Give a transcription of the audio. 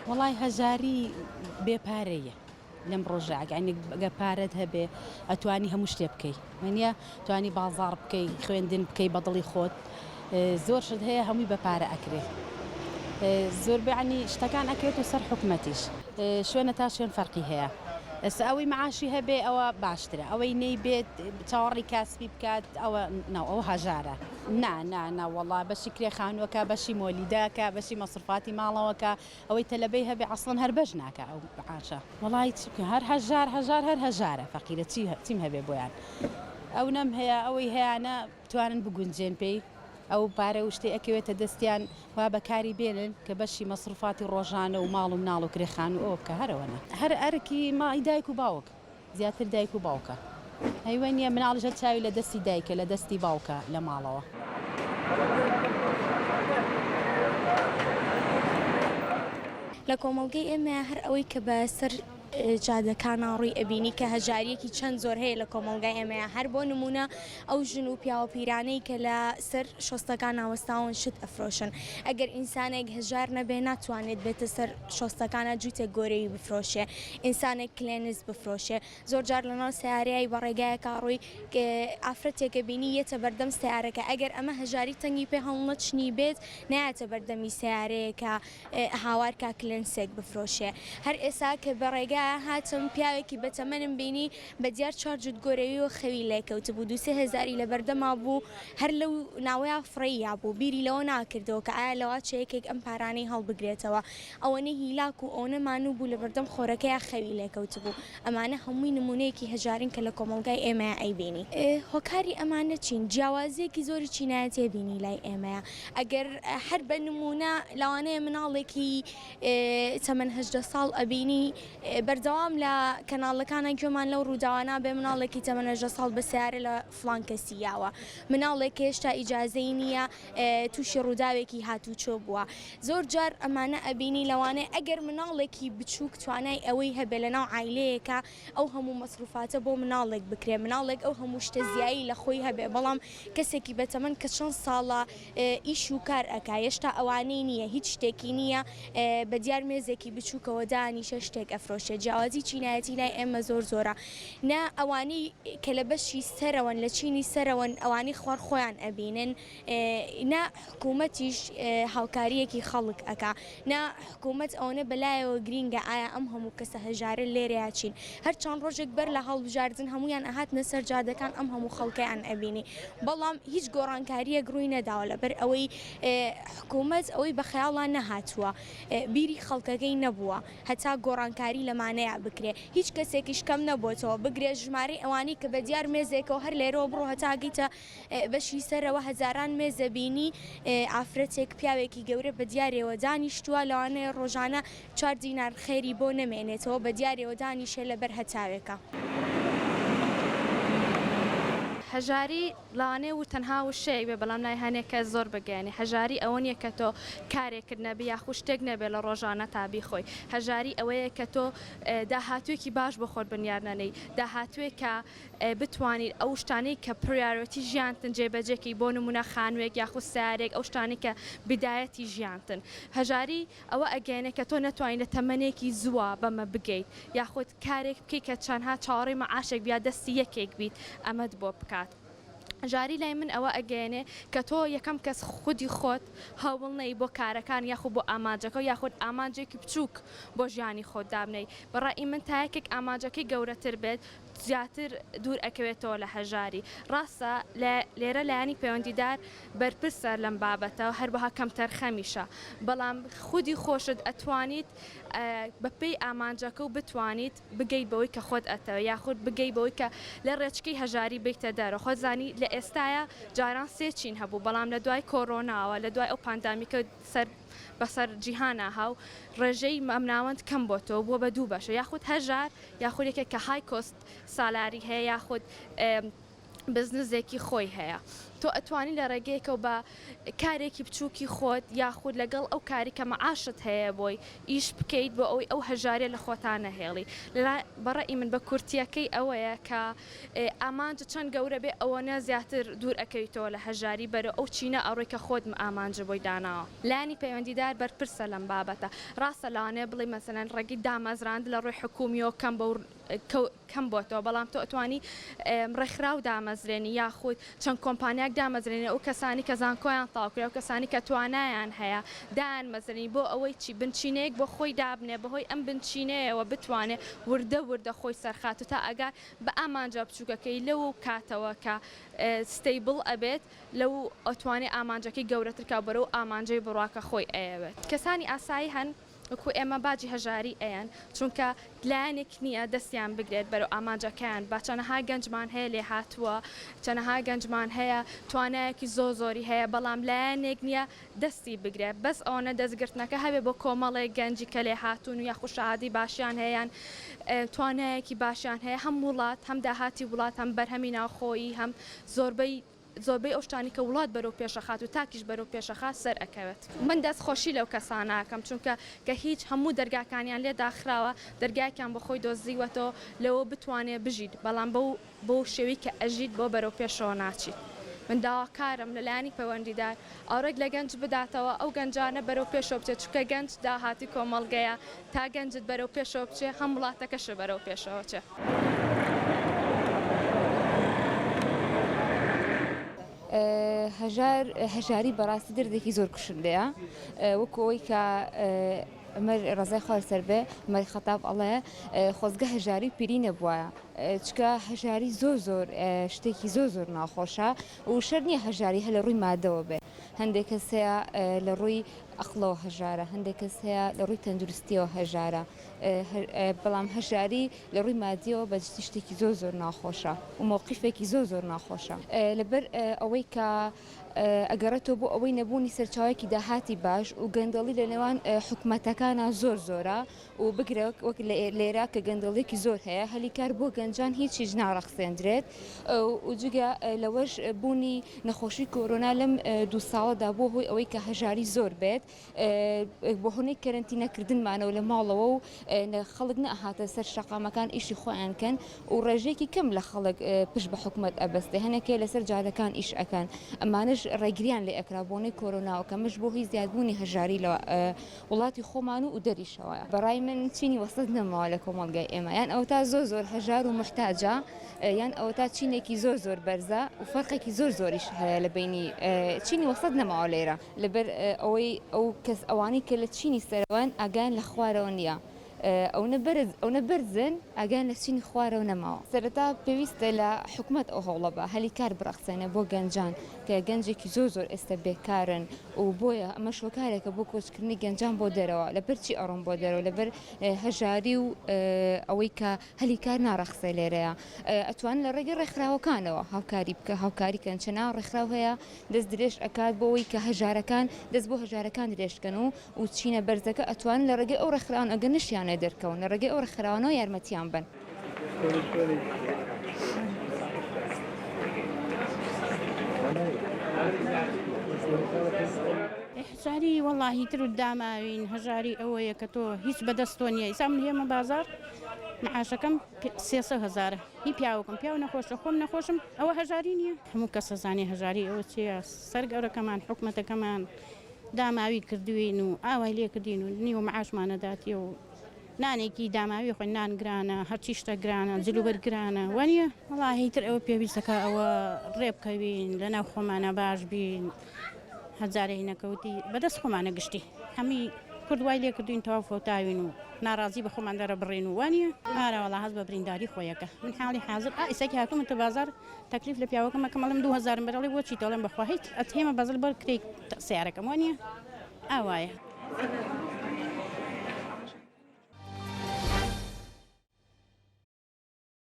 وەڵای هەژاری بێ پارەیە لەم ڕۆژە یانی گەر پارەت هەبێ ئەتوانی هەموو شتێ بکەی وانیە توانی بازاڕ بکەی خوێندن بکەی بە دڵی خۆت زۆر شت هەیە هەمووی بە پارە ئەکرێ زۆر بەعنی شتەکان ئەکرێت و سەر حکومەتیش شوێنە تا شوێن فەرقی هەیە ئێستا ئەوەی معاشی هەبێ ئەوە باشترە ئەوەی نەیبێت چاوەڕی کاسپی بکات ئەوە نا ئەوە هەژارە نا نا نا وەڵا بەشی کرێ خانووەکە بەشی مۆلیدەکە بەشی مەسروفاتی ماڵەوەکە ئەوەی تەلەبەی هەبێ عەسڵەن هەر بەش ناکا ئەو معاشە. وەڵایی چی بکەم هەر هەژار هەژار هەر هەژارە فەقیرە چی چیم هەبێ بۆیان ئەو نەم هەیە ئەوەی هەیانە بتوانن بگونجێن پێی ئەو پارە و شتەی ئەکەوێتە دەستیان وا بەکاری بێنن کە بەشی مەسروفاتی ڕۆژانە و ماڵ و مناڵ و کرێ خانوو ئەوە بکا هەر ئەوەنە هەر ئەرکی ماڵی دایک و باوک. زیاتر دایک و باوکە. ئەی وەنیە مناڵیش هەر چاوی لە دەستی دایکە لە دەستی باوکە لە ماڵەوە. لە کۆمەڵگەی ئێمەیا هەر ئەوەی کە بە سەر جادەکانا ڕووی ئەبینی کە هەژاریەکی چەند زۆر هەیە لە کۆمەڵگای ئێمەیا هەر بۆ نموونە ئەو ژن و پیاوە پیرانەی کە لە سەر شۆستەکانا وەستاون شت ئەفرۆشن ئەگەر ئینسانێک هەژار نەبێ ناتوانێت بێتە سەر شۆستەکانا جووتێک گۆرەوی بفرۆشێ ئینسانێک کلێنس بفرۆشێ زۆر جار لەناو سەیارەیای بە ڕێگایەکا ڕۆی ئافرەتێکە بینی یەتە بەردەم سەیارەکە ئەگەر ئەمە هەژاری تەنگی پێ هەڵنەچنی بێت نایەتە بەردەمی سەیارەیەکە هاوار کا کلێنسێک بفرۆشێ هەر ئێسا کە بە ڕێگایا هاتم پیاوێکی بەتەمەنم بینی بە دیار چوار جووت گۆرەویەوە خەوی لێکەوتبوو دوو سێ هەزاری لەبەردەما بوو هەر لەو ناوەیا فڕێی یابوو بیری لەوە ناکردەوە کە ئایا لەواچە یەکێک ئەم پارانەی هەڵبگرێتەوە ئەوەنە هیلاک و ئەوەنە مانوو بوو لەبەردەم خۆرەکەیا خەوی لێکەوتبوو. ئەمانە هەمووی نموونەیەکی هەژارین کە لە کۆمەڵگای ئێمەیا ئەیبینی. هۆکاری ئەمانە چین؟ جیاوازییەکی زۆری چینایەتی ئەبینی لای ئێمەیا. ئەگەر هەر بە نموونە لەوانەیە مناڵێکی تەمەن 18 ساڵ ئەبینی بەردەوام لە کەناڵەکانا گوێمان لەو ڕووداوانە بێ مناڵێکی تەمەن 18 ساڵ بە سەیارە لە فڵان کەسی یاوە. مناڵێک کە هێشتا ئیجازەی نییە تووشی ڕووداوێکی هاتووچۆ بووە. زۆر جار ئەمانە ئەبینی لەوانەیە ئەگەر مناڵێکی بچووک توانای ئەوەی هەبێ لەناو عایلەیەکا ئەو هەموو مەسروفاتە بۆ مناڵێک بکرێ مناڵێک ئەو هەموو شتە زیایی لە خۆی هەبێ بەڵام کەسێکی بەتەمەن کە چەند ساڵە ئیش و کار ئەکا یەشتا ئەوانەی نییە هیچ شتێکی نییە بە دیار مێزێکی بچووکەوە دانیشە شتێک ئەفرۆشێ جیاوازی چینایەتی لای ئێمە زۆر زۆرە نا ئەوانەی کە لە بەشی سەرەوەن لە چینی سەرەوەن ئەوانەی خوار خۆیان ئەبینن نا حکوومەتیش هاوکارییەکی خەڵک ئەکا نا حکوومەت ئەوەنە بەلایەوە گرینگە ئایا ئەم هەموو کەسە هەژارە لێرەیا چین هەر چەند ڕۆژێک بەر لە هەڵبژاردن هەموویان ئەهاتنە سەر جادەکان ئەم هەموو خەڵکەیان ئەبینی بەڵام هیچ گۆڕانکارییەک ڕووی نەداوە لەبەر ئەوەی حکوومەت ئەوەی بە خەیاڵا نەهاتووە بیری خەڵکەکەی نەبووە هەتا گۆڕانکاری لەمانەیا بکرێ هیچ کەسێکیش کەم نەبۆتەوە بگرە ژمارەی ئەوانەی کە بە دیار مێزێکەوە هەر لێرەوە بڕۆ هەتا ئەگەیتە بەشی سەرەوە هەزاران مێزە بینی ئافرەتێک پیاوێکی گەورە بە دیارێوە دانیشتووە لەوانەیە ڕۆژانە چوار دینار خێری بۆ نەمێنێتەوە بە دیارێوە دانیشێ لەبەر هەتاوێکە. هەژاری لەوانەیە و تەنها وشەیەک بێ بەڵام لای هەنێک کەس زۆر بگەیەنێ هەژاری ئەوە نیە کە تۆ کارێکت نەبێ یاخود شتێک نەبێ لە ڕۆژانەتا بیخۆی هەژاری ئەوەیە کە تۆ داهاتوویەکی باش بۆ خۆت بنیات نەنێی داهاتووێک کە بتوانیت ئەو شتانەی کە priority ژیانتن جێبەجێکەی بۆ نمونە خانوێک یاخود سەیارەیەک ئەو شتانەی کە بدایەتی ژیانتن هەژاری ئەوە ئەگەیەنێ کە تۆ نەتوانی لە تەمەنێکی زووە بەمە بگەیت یاخود کارێک بکەیت کە چەندها چاوەڕێی مەعاشێک بی یا دەستی یەکێک بیت ئەمەت بۆ بکات. هەژاری لای من ئەوە ئەگەیەنێ کە تۆ یەکەم کەس خودی خۆت هەوڵ نەی بۆ کارەکان یاخود بۆ ئامانجەکە یاخود ئامانجێکی بچووک بۆ ژیانی خۆت دابنێی بە ڕەئی من تا یەکێک ئامانجەکەی گەورەتر بێت زیاتر دوور ئەکەوێتەوە لە هەژاری ڕاستە لێرە لایەنی پەیوەندیدار بەرپرسە لەم بابەتە هەروەها کەمتەرخەمیشە بەڵام خودی خۆشت ئەتوانیت بەپێی ئامانجەکە و بتوانیت بگەیت بەوەی کە خۆت ئەتەوێ یاخود بگەی بەوەی کە لە ڕێچکەی هەژاری بێیتە دەرەوە خۆت زانی لە ئێستایا جاران سێ چین هەبوو بەڵام لە دوای کۆرۆناوە لە دوای ئەو پاندامیکە سەر بەسەر جیهانا هاو ڕێژەی مامناوەند کەم بۆتەوە بووە بە دوو بەشە یاخود هەژار یاخود یەکێک کە high cost salary هەیە یاخود بزنزێکی خۆی هەیە. تۆ ئەتوانی لە ڕێگەیەکەوە بە کارێکی بچووکی خۆت یاخود لەگەڵ ئەو کاری کە مەعاشت هەیە بۆی ئیش بکەیت بۆ ئەوەی ئەو هەژاریە لە خۆتا نەهێڵی. بە ڕەئی من بە کورتیەکەی ئەوەیە کە ئامانجت چەند گەورە بێ ئەوەنە زیاتر دوور ئەکەویتەوە لە هەژاری بەرەو ئەو چینە ئەڕۆی کە خۆت ئامانجت بۆی داناوە. لایەنی پەیوەندیدار بەرپرسە لەم بابەتە. ڕاستە لەوانەیە بڵێی مەسەلەن ڕێگەی دامەزراندن لە ڕووی حکوومییەوە کەم بەو کەم بۆتەوە بەڵام تۆ ئەتوانی ڕێکخراو دامەزرێنی یاخود چەند کۆمپانیاک دامەزرێنی ئەو کەسانی کە زانکۆیان تەواو کرد ئەو کەسانی کە توانایان هەیە دایانمەزرێنی بۆ ئەوەی چی بنچینەیەک بۆ خۆی دابنێ بەهۆی ئەم بنچینەیەوە بتوانێ وردە وردە خۆی سەرخات و تا ئەگات بە ئامانجە بچوکەکەی لەو کاتەوە کە stable ئەبێت لەو ئەتوانێ ئامانجەکەی گەورەتر کا و بەرەو ئامانجەی بڕوا کە خۆی ئەیەوێت. کەسانی ئاسایی هەن وەکو ئێمە باجی هەژاری ئەیەن چونکە لایەنێک نییە دەستیان بگرێت بەرەو ئامانجەکەیان با چەنەها گەنجمان هەیە لێهاتووە چەنەها گەنجمان هەیە توانایەکی زۆر زۆری هەیە بەڵام لایەنێک نییە دەستی بگرێت بەس ئەوەنە دەستگرتنەکە هەبێ بۆ کۆمەڵێک گەنجی کە لێهاتوون و یاخود شەهادەی باشیان هەیە یان توانایەکی باشیان هەیە هەم وڵات هەم داهاتی وڵات هەم بەرهەمی ناوخۆیی هەم زۆربەی زۆربەی ئەو شتانەی کە وڵات بەرەو پێش ئەخات و تاکیش بەرەو پێش ئەخات سەر ئەکەوێت. من دەست خۆشی لەو کەسانە ئەکەم چونکە کە هیچ هەموو دەرگاکانیان لێ داخراوە دەرگایەکیان بۆ خۆی دۆزیوەتەوە لەوە بتوانێ بژیت بەڵام بەو بەو شێوەی کە ئەژیت بۆ بەرەو پێشەوە ناچیت من داواکارم لە لایەنی پەیوەندیدار ئاوڕێک لە گەنج بداتەوە ئەو گەنجانە بەرەو پێشەوە بچێت چونکە گەنج داهاتوی کۆمەڵگەیە تا گەنجت بەرەو پێشەوە بچێ هەم وڵاتەکەشت بەرەو پێشەوە چێ. هەژار هەژاری بەڕاستی دەردێکی زۆر کوشندەیە وەکو ئەوەی کە عومەر ڕەزای خوا لەسەر بێ عومەری خەتاب ئەڵێ خۆزگە هەژاری و پیری نەبوایە چونکە هەژاری زۆر زۆر شتێکی زۆر زۆر ناخۆشە و شەرت نییە هەژاری هەر لە ڕووی مادەوە بێ هەندێک کەس هەیە لە ڕووی ئەقڵەوە هەژارە هەندێک کەس هەیە لە ڕووی تەندروستیەوە هەژارە بەڵام هەژاری لە ڕووی مادیەوە بە جدی شتێکی زۆر زۆر ناخۆشە و مەوقیفێکی زۆر زۆر ناخۆشە لەبەر ئەوەی کە ئەگەڕێتەوە بۆ ئەوەی نەبوونی سەرچاوەیەکی داهاتی باش و گەندەڵی لە نێوان حکومەتەکانا زۆر زۆرە و بگرە وەک لێرە کە گەندەڵیەکی زۆر هەیە هەلی کار بۆ گەنجان هیچ هیچ ناڕەخسێندرێت و جگە لەوەش بوونی نەخۆشی کۆرۆنا لەم دوو ساڵەدا بووە هۆی ئەوەی کە هەژاری زۆر بێت بە هۆنەی کەرەنتینە کردنمانەوە لە ماڵەوە و خەڵک نەئەهاتە سەر شەقامەکان ئیشی خۆیان کەن و ڕێژەیەکی کەم لە خەڵک پشت بە حکومەت ئەبەستێ هەنێک هەیە لەسەر جادەکان ئیش ئەکەن ئەمانەش ڕێگریان لێ ئەکرا بۆنەی کۆرۆناوە کە ئەمەش بۆ هۆی زیادبوونی هەژاری لە وڵاتی خۆمان و دەریشەوە. بەڕای من چینی وەسەت نەماوە لە کۆمەڵگای ئێمە یان ئەوەتا زۆر زۆر هەژار و موحتاجە یان ئەوەتا چینێکی زۆر زۆر بەرزە و فەرقێکی زۆر زۆریش هەیە لە بەینی چینی وەسەت نەماوە لێرە لەبەر ئەوەی ئەو کەس ئەوانەی کە لە چینی سەرەوەن ئاگایان لە خوارەوە نییە ئەونە بەرز ئەونە بەرزن ئاگایان لە چینی خوارەوە نەماوە. سەرەتا پێویستە لە حکومەت ئەو هەوڵە بە هەلی کار بڕەخسێنێ بۆ گەنجان کە گەنجێکی زۆر زۆر ئێستە بێکارن و بۆیە ئەمەش هۆکارێکە بۆ کۆچکردنی گەنجان بۆ دەرەوە لەبەر چی ئەڕۆن بۆ دەرەوە لەبەر هەژاری و ئەوەی کە هەلی کار ناڕەخسێ لێرەیە ئەتوانن لە ڕێگەی ڕێکخراوەکانەوە هاوکاری بکە هاوکاری کەن چەنا ڕێکخراو هەیە دەست درێژ ئەکات بۆ ئەوەی کە هەژارەکان دەست بۆ هەژارەکان درێژ کەن و و چینە بەرزەکە ئەتوانن لە ڕێگەی ئەو ڕێکخراوان ئەگەر نەشیانەوێ دەرکەون لە ڕێگەی ئەو ڕێکخراوانەوە یارمەتیان بەن. هەژاری وەڵاهی تر و داماوین هەژاری ئەوەیە کە تۆ هیچ بەدەستۆ نییە ئیسا من هێمە بازاڕ معاشەکەم 300 هەزارە هی پیاوەکەم پیاو نەخۆشە خۆم نەخۆشم ئەوە هەژاری نییە هەموو کەس ئەزانێ هەژاری ئەوە چییە سەر گەورەکەمان حکومەتەکەمان داماوی کردوین و ئاوای لێ کردین و نیوە معاشمان ئەداتێ و نانێکی داماوی خۆین نان گرانە هەرچی شتە گرانە جلوبەرگ گرانە وانیە وەڵاهی تر ئەوە پێویستەکە ئەوە ڕێ بکەوین لەناو خۆمانە باش بین هەزارەی نەکەوتی بەدەست خۆمانە گشتی هەمی کورد وای لێ کردوین تەواو فەوتاوین و ناڕازی بە خۆمان دەرەبڕین و وانیە ئارا وەڵا هەست بە برینداری خۆیەکە من حاڵی حازر ئا ئیسەکی هاتوومەتە بازاڕ تەکلیف لە پیاوەکەم ئەکەم ئەڵێم دوو هەزارم بەرە ئەڵێ بۆچی دەڵێم بەخوا هیچ ئەتهێمە بەزل بەر کرێی سەیارەکەم وانیە ئا وایە.